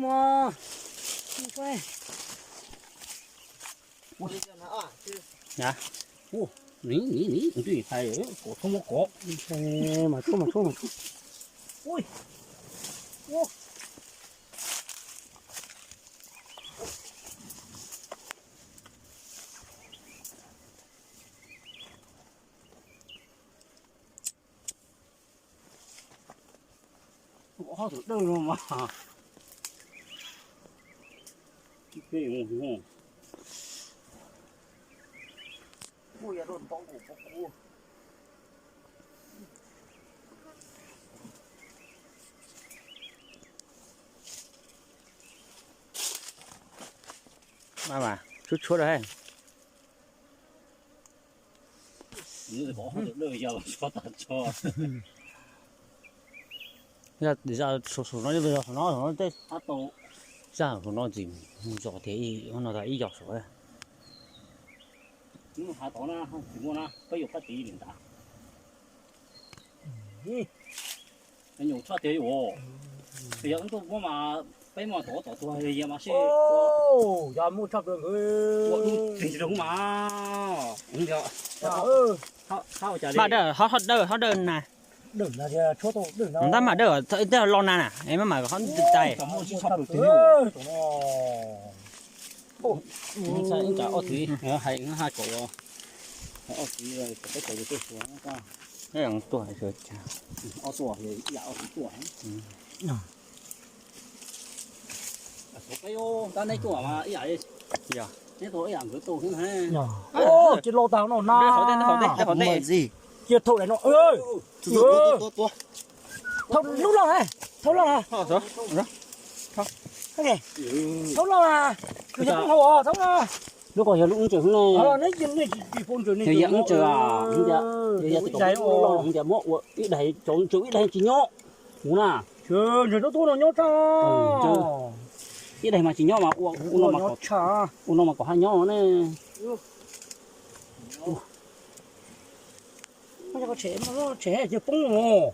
Ua, nim nim nim twb hais kom thoob muab kov. Mas tshuab mas tshuab mas tshuab. Ui. Ob tug dawj no mas. Kuj ya rau ntau kuv pov kuv. Mas mas tshuab tshuab rau. Yog saum no, saum no tej, zaj saum no tsis mus zos tias no tas ib yog saum. Nyuam tshaj tiag yus, yog wb tuaj muab mas peb muaj tov tom tuag yog mas sib. Yog muaj tshaj plaws nkawd ua dub txig rau mas. Mas dawj, ho dawj, ho dawj na. Ntab mas dawj, tej lo na na, es maj mam ho tais. Ob txiv, hais ha kom ob txiv, peb tau tuaj. Ob tuaj, ob txiv tuaj. Tab neb tuaj mas ib yam, neb tuaj ib yam nkawd tuaj xwb. Ces los tag no na. Cia thaum daim no. Thaum lub loj, thaum loj. Thaum loj, thaum loj. Lub ko yog lub ntsaws xwb ne. Yog ntsaws, yog ntsaws, yog tias lub loj ces muab ua ib daim, cov ntsaws ib daim tsis nyob. Mus na. Ib daim mas tsis nyob mas ua, ua no mas kom haj nyob ne. Tshem, tshem cia poob os.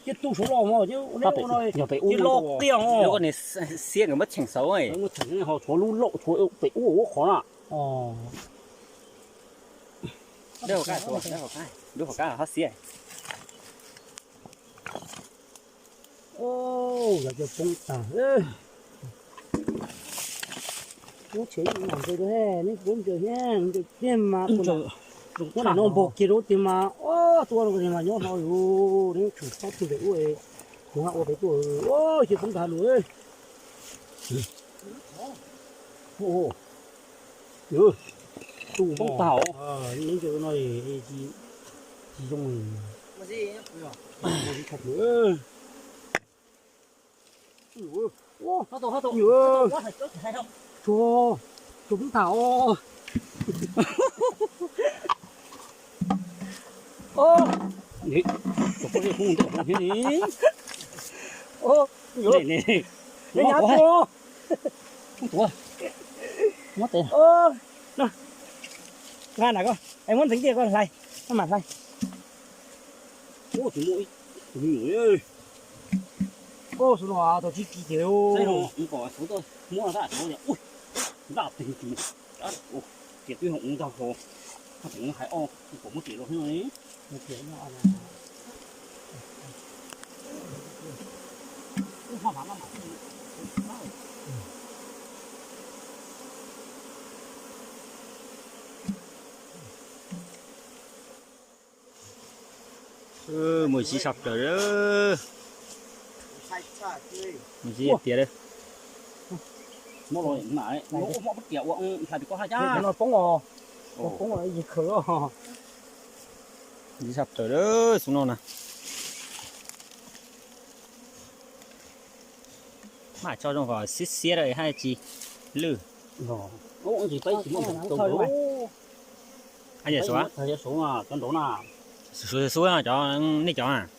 Cia tu saud los mog, cia ua no, cia los tiag os. Lub ko nws xiab nkawd muab tsheej saud, muab tsheej ho tshuav lub loj tshuav pem ub ua qhov na. Dawb hauv qab, dawb hauv qab, dawb hauv qab ho xiab. Yog cia poob tag. Muab tshem ntsaws, neb muab ntsaws thiab, ntsaws tiag mas kuv no npog kiag rau tiag mas, tuaj no mas nyob hlo yus, neb tshwm txhob txwm pem ub, kuv ha ua pem tuaj, cia poob tag lus. Tus poob tag os. Neb ntsaws no tsis zoo. Tsuag, tsuag poob tag os. Tsuag poob ntawm thiab ni. Nqa na koj, es muab ntxeev kiag koj hlais, koj mam hlais. Ub, tsis muaj ib tug me nyuam. Ub, xwb no tau tsib kis tiag li. Muab ntaj tod tias, ub, ntaj teg tsis, tias twb hoom ntag ho, haj tseem hais ob kom muab riam rau thiab no li. Mus zib sab plaws, mus zib tiag. Poob os, poob os, yig khaws. Zib sab plaws xwb no na. Maj tso zoo kom xiab xiab rau haj tsis lwj. Xub, cov nej cov na.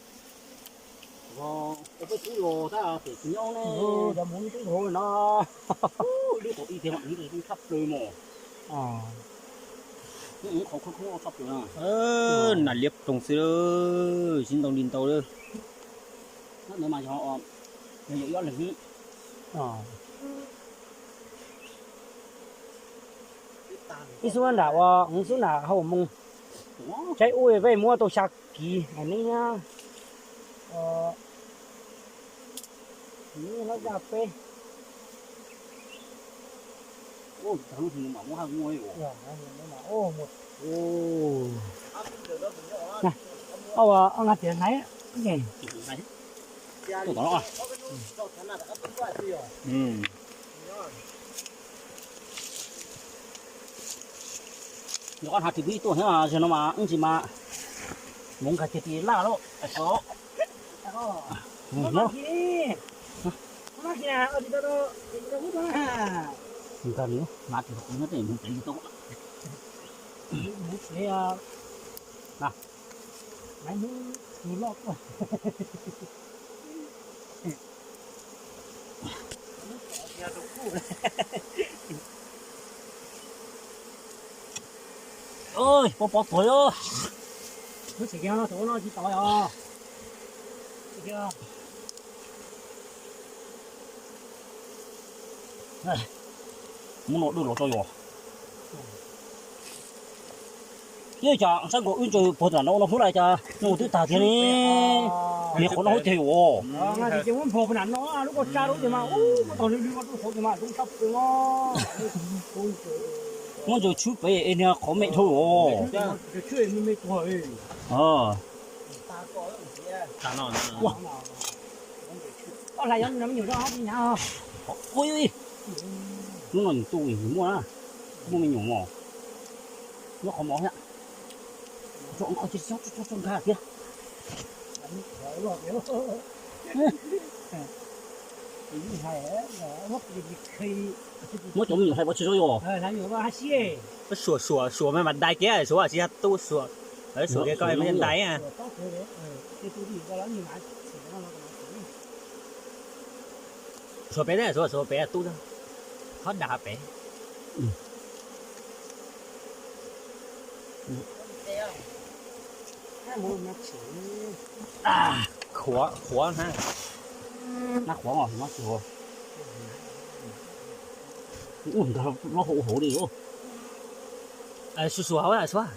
Nas liab ploog xwb, sib ntoo li ntau lawm. Ib xub nram ua, xub nram hauv moo. Saib ub peb muab tau xya kiv hais ne. Hlob zaj peb. Ob, ob nqa tias hnaiv. Yog ob hnav ris dib tuaj thiab, zaum no mas ib ntsis mas mus nkag kiag tim laj lawm. Nkag li, hnav ris dib tuaj. Pov pov tuag os. Lub tsev kiag no thaum ub no tsis tau os. Muab no dwj los rau yus. Ib cas saib nkaus wb ntsaws puag tam no no hub lawm cas no twb tag kiag li. Niag qhov no hub tiag yus. Muab ntsaws tshwb pem es niag qhov me dhau os. Ua, hnub no nws tu muaj na, muaj me nyuam mos. Nyob qhov mov thiab. Tso nkag thiab. Muab cov me nyuam hlais pov tseg zoj yos. Suam suam suam me mas dai kiag suav tsis yog tub suam. Suam kiag koj me dai. Suav pem na, suav suav pem tub, qhov dam pem. Qhuav, qhuav na. Nab qhuav os, nab qhuav. Ua nkag lub hauv hauv li os. Suav suav hauv suav.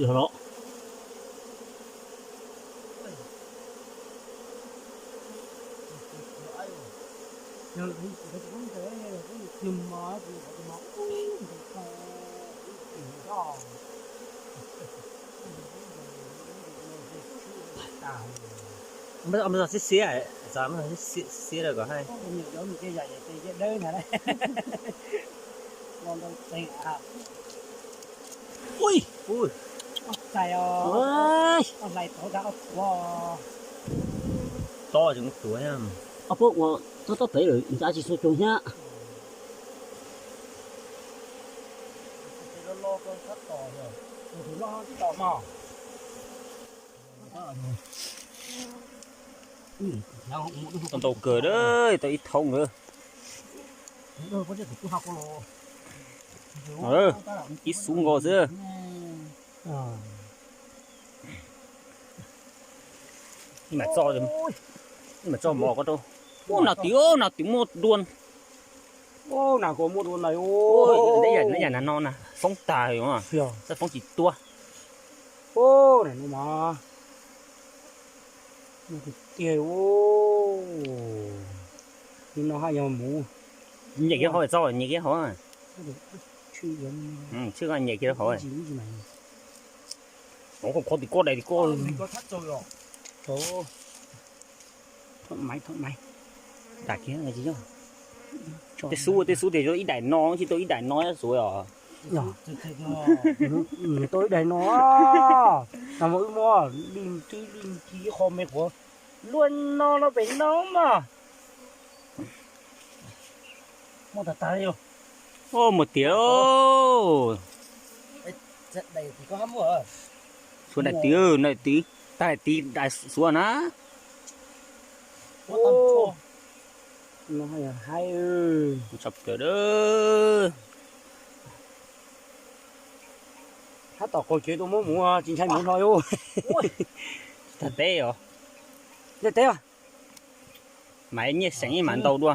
Yog los. Xiab xiab, xiab rau kom haib. Ui, ui. Tob tseem tuav thiab. Ob peb ua tob tob pem lawm ntshe tsis txhua cug thiab. Ntau kawg a, tau ib thoob lawm. Ib xub nkaus xwb. Ib mam txoj, ib mam txoj mov ko rau. Ub, nas twm, nas twm muaj dua. Ub, nas ko muaj dua na. Ub, yam no na foob tag, foob tsis tuab. Ub, na no mas tiag. Nim no haj yog mus nyem kiag hauv txoj, nyem kiag hauv. Tshwj nyem kiag hauv. Qhov tim koj daim tim koj. Thom maiv, thom maiv. Tag kiag tsis yog. Tej xub, tej xub tias ib daim no, tsis tau ib daim no xuav os. Tau ib daim no. Mas wb muab li ntib li ntib qho me quav luaj no no pem no mas. Muaj tag tag li. Muaj tiag. Xuav daim tid, daim tid, tag daim tid daim xuav na. Tshaj plaws. Tab tom qaug cev tuaj muab mus tsis ntshai mus no. Tag teb os. Teb teb. Mas nyiaj seem ib mas ntau dua.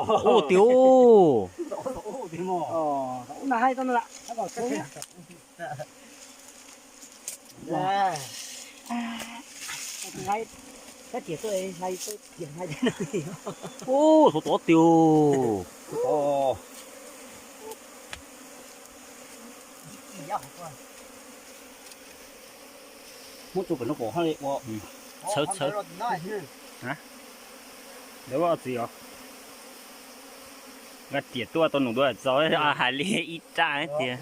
Ub tiag. Ub, txhua tod tiag. Muab tso pem no kom haj li ua. Txhawb txhawb. Lawv ua txiv os. Nqa riam tuaj tau num dua txaus hais li ib raj tiag.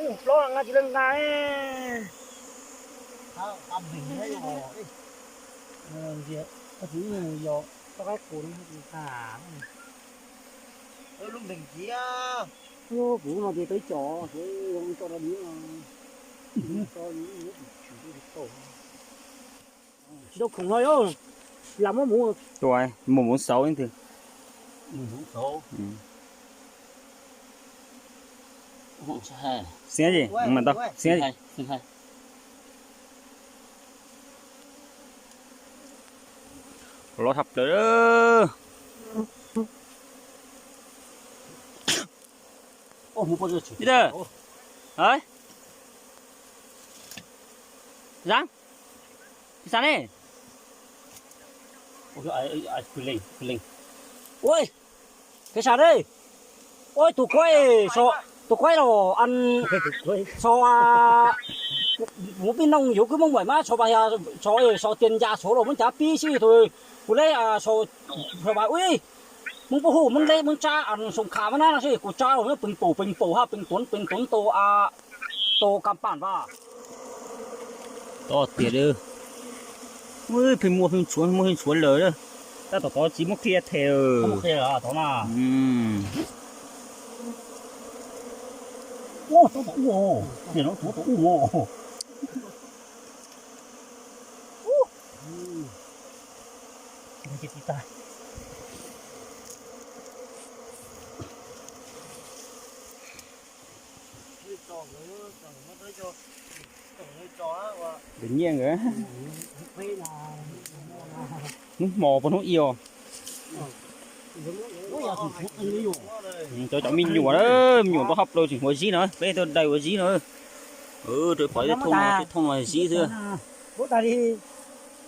Wb plaub nqa tsis leej nqa. Lub npeeg cia, kuv no ces tau ib co, tso rau div no. Tsis tau khoom no, lam muab mus. Mus mus xauv ib ntwg. Xiab es mas tau xiab. Lov thaj plaws. Zab, ib sab ne. Ua, kev sab ne. Ua, tus kuaib, tus kuaib los, so, mus pib noog yuav kwv Moob Maim mas so, so, so tias ncas so los muab cav pib xwb tus, kuv le, so, so mas ua, Moob Pub Huj, Moob Leb, Moob Tsab, Soom Khav mas na, kuv tsa los pees paum pees paum hab pees tuv pees tuv tau, tau kas pam vas. Tod tiag, pheej muaj pheej tshuav, muaj pheej tshuav lawm. Tab tom tod tsis muab qhia them. Nyiaj nkawd hnub hmo puas hnub i os. Cov, cov me nyuam, me nyuam tau haj plaws tseem ua zib no, peb tuaj dai ua zib no. Rau pom tej thooj no zib xwb.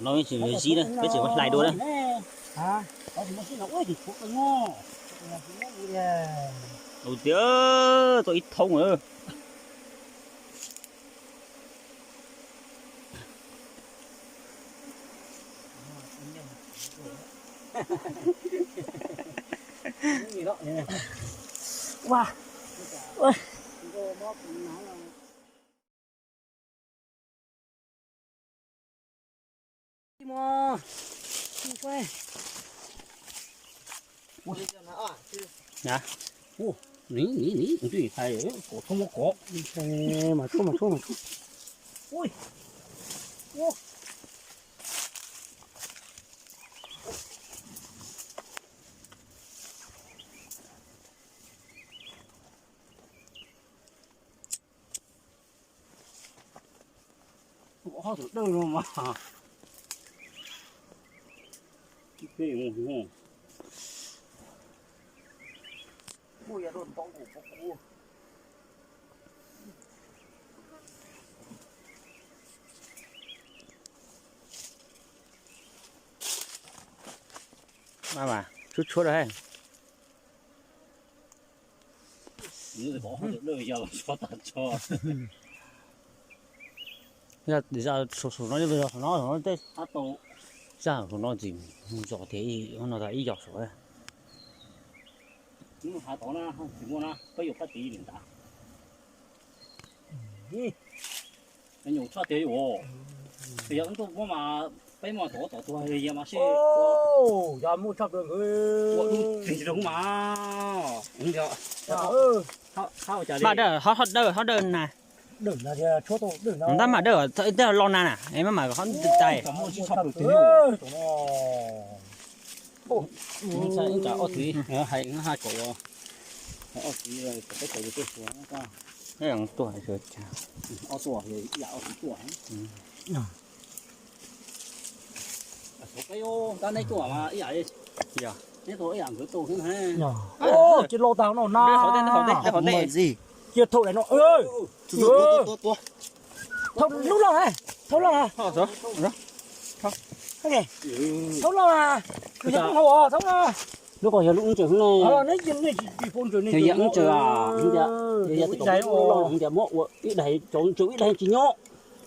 No tseem zib na, peb tseem ua hlais dua na. Ua tiag, tau ib thoob lawm. Ob tug dawj no mas. Mas mas tshuab tshuab rau hab. Zaj saum no, saum no tej, zaj saum no tsis zos tiag, no tas ib yos saum. Hav tod na, tsis muaj na, peb yuav phab tid li ntawd. Nyuam tshaj tiag yuav. Yog wb tuaj muab mas peb muaj tod tom tuag yog mas sib ua dub tsis zoo mas. Mas dawj, ho dawj, ho dawj na. Ntab mas dawj, tej lo na na, maj mam ho tais. Tuaj. Ces lo tag no na. Cia thaum daim no. Thaum loj, thaum loj. Thaum loj, kuv yog hau, thaum loj. Lub ko yog lub ntsaws ne. Yog ntsaws, ntsaws, yog tias loj tias muab ua ib daim, cov ntsaws ib daim tsis nyob.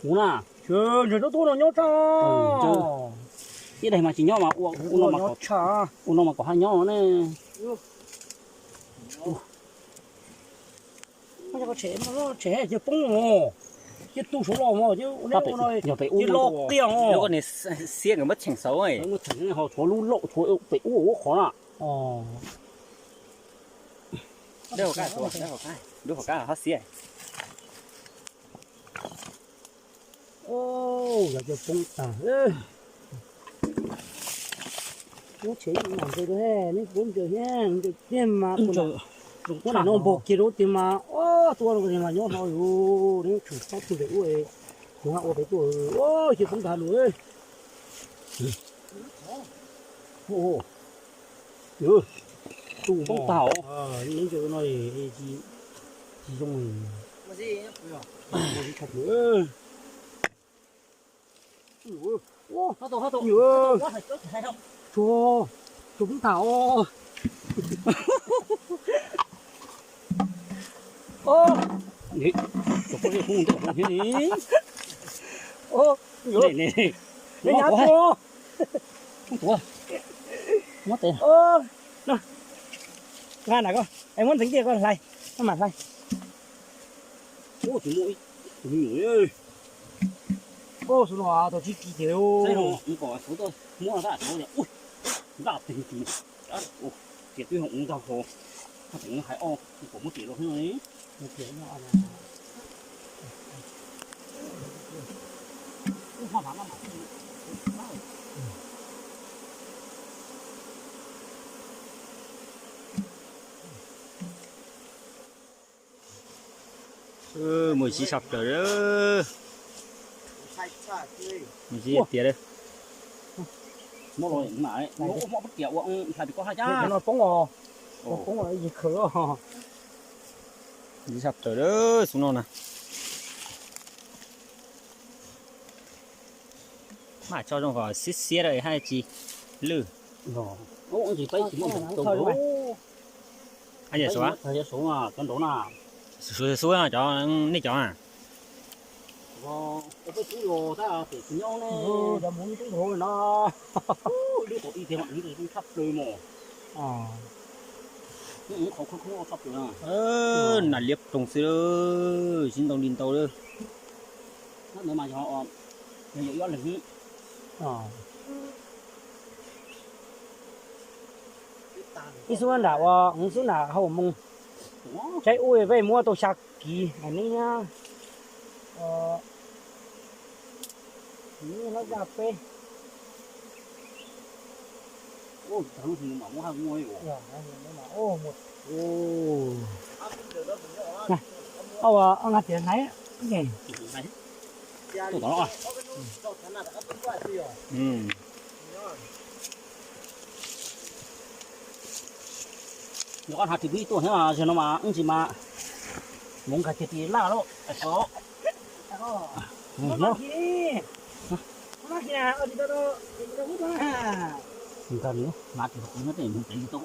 Kuv na, ntsaws tuaj no nyob tso. Ib daim mas tsis nyob mas ua, ua no mas kom haj nyob ne. Tshem, tshem cia poob mos, cia tu saud los mos, cia ua no, cia los tiag os. Lub ko nws xiab nkawd muab tsheej saud, ho tshuav lub lauj tshuav pem ub ua qhov na. Lub hauv qab ho xiab. Yog cia poob tag. Muab tshem ib ntsaws rau, nej puab ntsaws thiab, ntsaws tiag mas kuv na npog kiag rau tiag mas, tua rau tiag mas nyob hlo yus, neb tshwm tsob tug ntawm ub, kuv hab ua pem tuaj, cia poob tag lawm. Tus poob tag os. Neb ntsaws no tsis zoo. Tshuav, tshuav poob tag os. Nqa na koj, muab ntxeev kiag koj hlais, maj mam hlais. Xub no tau tsib kis tiag. Muab ntaj teg, tias twb ua ntag ho, hais ob kom muab tias los xwb no. Mus zib sab plaws, mus zib tiag. Zib sab plaws xwb no na. Mas tso zoo kom xiab xiab rau hab tsis lwj. Xub cov nej cov na. Nas liab ploog xwb, sib ntau li ntau lawm. Ib xub nram ua, ib xub nram hauv moo. Tsaib ub peb muab tau xya kiv ne. Lab zaj peb. Nqa tias hnaiv. Nyob qhov twg pib tuaj thiab, zaum no mas wb tsis mas mus nqa kiag tis laj lauj. Nqa tis los kuv nyob tej mus pem tau.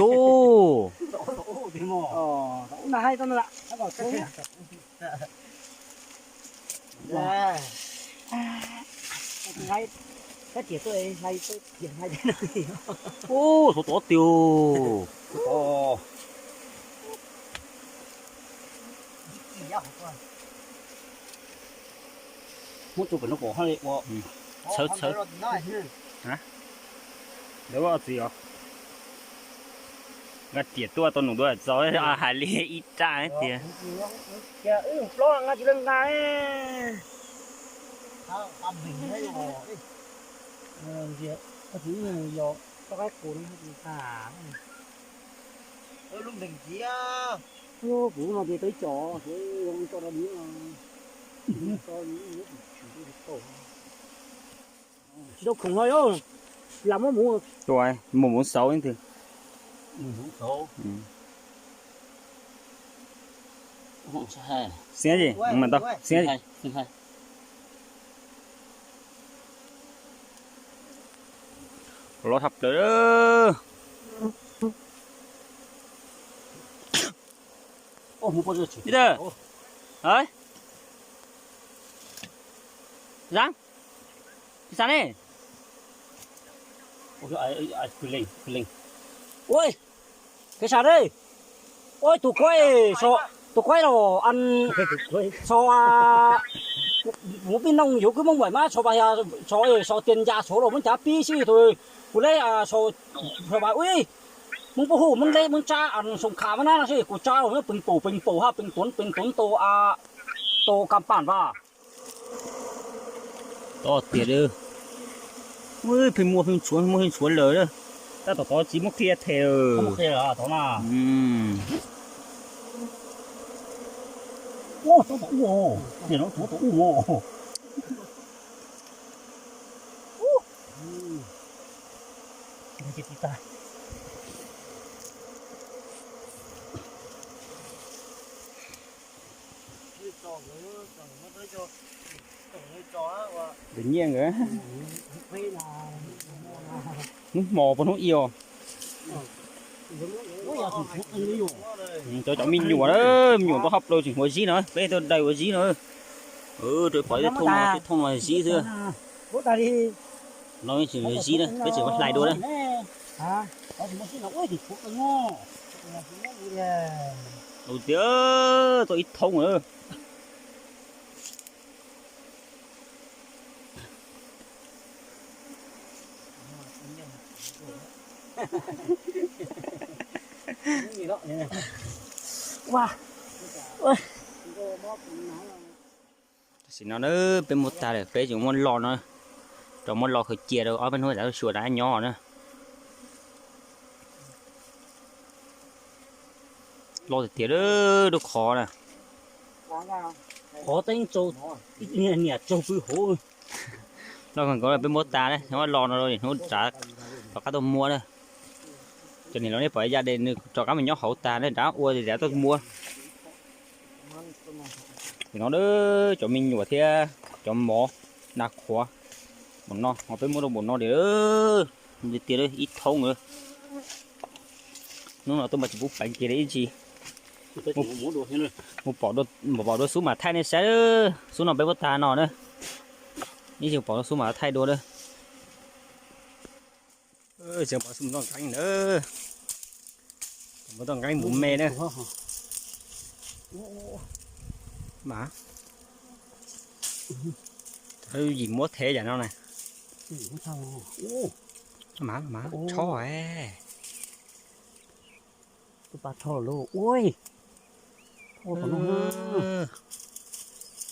Yus. Ub, txhob tod tiag. Muab tus pem no pom hab li ua. Txhawb txhawb. Ntawd txiv os. Nqa riam tuaj tau num dua txaus, hais li ib raj tiag. Plaub nqa tsis le nqa. Kuv no ces tau ib co, tsis tau khoom no, lam muab mus, mus mus xauv ib ntwg. Xiab, xiab. Loj tshaj plaws. Zab, xav ne? Ua, kev sam ne? Ua, tus kuaib, tus kuaib los, so, mus pij noog yuav kwv Moob Npaim mas so, so, so tias ncas so los muab cav pib xwb tus, kuv le so, so mas ua, Moob Pub Huj, Moob Leb, Moob Tsab, Soom Kham mas na, kuv tsa los muab peev paum peev paum hab peev tuv peev tuv tau, tau kas pam vas. Tob tiag, pheej muaj pheej tshuav, muaj pheej tshuav lawm. Tab tom tod tsis muab qhia them. Tus nyiaj nkawd, hnub hmo puas hnub i os. Cov, cov me nyuam, me nyuam tuaj hab plaws tseem ua zib no, peb tuaj dai ua zib no. Rau pom ib thooj no, ib thooj no zib xwb. No tseem zib na, peb tseem ua hlais dua na. Ua tiag, tuaj ib thooj na. Tam sim no na peb muab tag lawm, peb tseem muab lo no, rau muab lo khaws cia rau ob peb hnub tas xyuas rov nyob na. Lo tiag tiag, lub qhov na. Qhov teeb tsaus, niam tsaus pw hauv. Lo kawg nkaus, peb muab tas na, muab lo no hnub rov qab tuaj muab na. Cov niam laus nej pom ib yam dej nws rov qab mus nyob hauv tas na, rov ua rov tuaj muab. Tam no cov me nyuam thiab cov mov na, qhuav npaum no, ho peb muab rau npaum no tiag, tiag ib thooj lawm. Hnub no tuaj mas tsis pub peev kiag li ib ntsis. Mus pom dua xub mam thaij nej saib, xub no peb muab tas no na. Ib ntsis pom dua xub mam thaij dua na. Tseem pom xub mus toj nqeeb na. Mus toj nqeeb mus me na. Mas yim muab thev yam no na. Mas, mas tshob. Ua,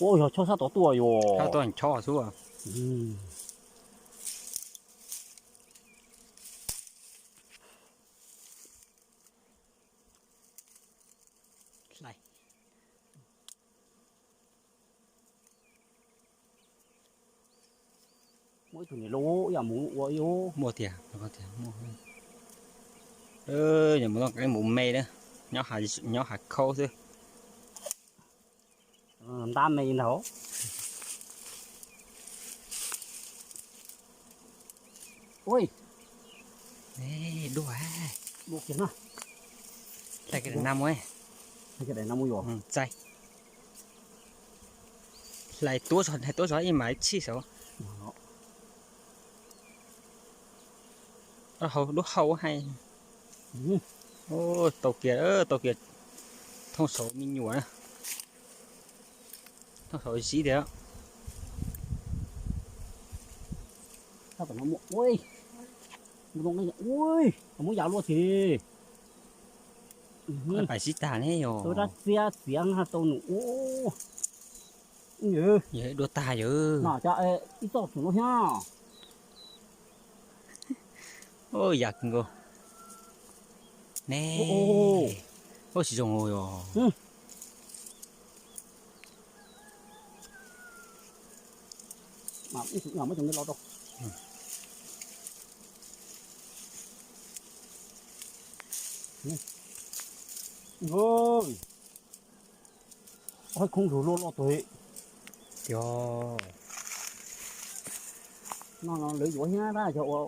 ua yog tshob sab tod tuaj yog. Tshob tuaj tshob xwb. Muaj ib tug niam laus ib yam mus ua ib. Muaj tiag, muaj. Mus toj nqeeb mus me na, nyob hav khaub xwb. Ntab me ntag. Ui, dua, dua kiag na. Hlais daim nas mus, hlais daim nas mus yuav. Hlais tuab zog, hlais tuab zog ib mas tshij saud. Hau lub hau hais. Tau kiag, tau kiag. Thooj saum me nyuam na. Thooj saum zib tiag. Muab yav luaj ces pais sib tag ne yog. Dab txiab txiav tau num ub. Yog dua tag yog. Ib txoj txum no thiab. Yam kawg nkaus ne. Ua tsis zoo yog. Oj, khoob lug luaj luaj tus. Tiag. No lawv yuav thiab dab yog ua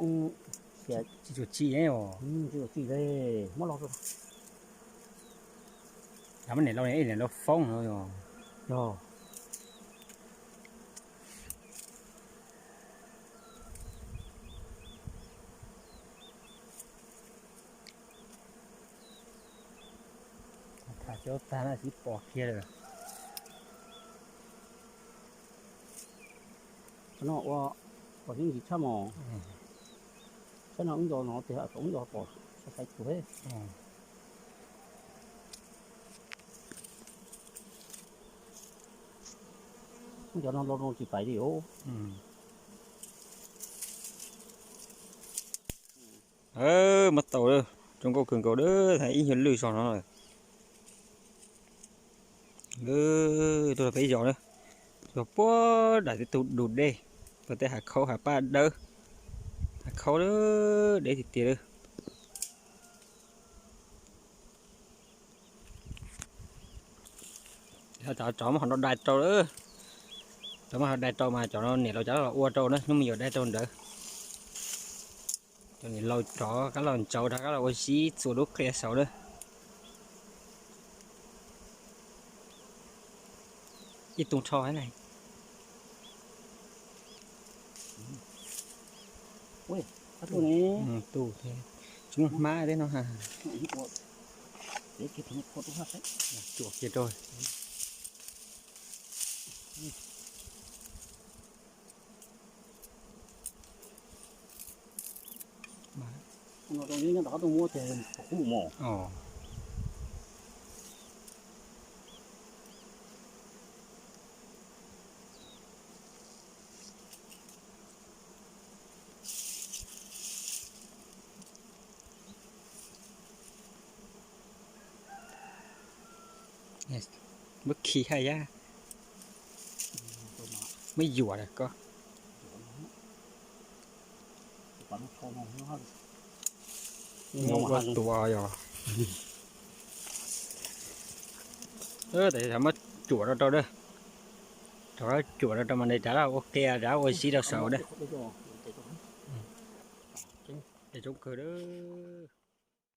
tsis tshua tsim os. Tsis tshua tsim li, muab los. Muab niam laus, niam laus foob no yog. Tham cov tag no tsis pom kiag lawm. Qhov no ua pom yeej yig tshaj mos. Saib no wb nco no tias wb nco pom sai sai tsuag. Wb nco no los tsis pais li os. Muab tau, zoo nkauj kawg nkaus, ib nyuag lwj zog no. Tuaj peb zos na, zos puag nram tej tug dug dej, puag tej hav khaub hav paj dawb, hav khaub deb tiag tiag li. Cov muab hov no dai rau, cov muab hov dai rau mas cov no niam laus cov los ua rau na, hnub me nyuam dai rau ntawd. Cov niam laus rov qab los ntsaud rov qab los ua zib txua lub qia saud na. Ib tug rho na. Tus thiab, tsis muaj hmab thiab no ha. Cuam kiag rau. Muab khi haj yab, muab yuam koj. Ua tua yog. Muab cuam rau rau, rov cuam rau rau mas nws rov ua qia rov ua zib rau saud na. Zoo kawg.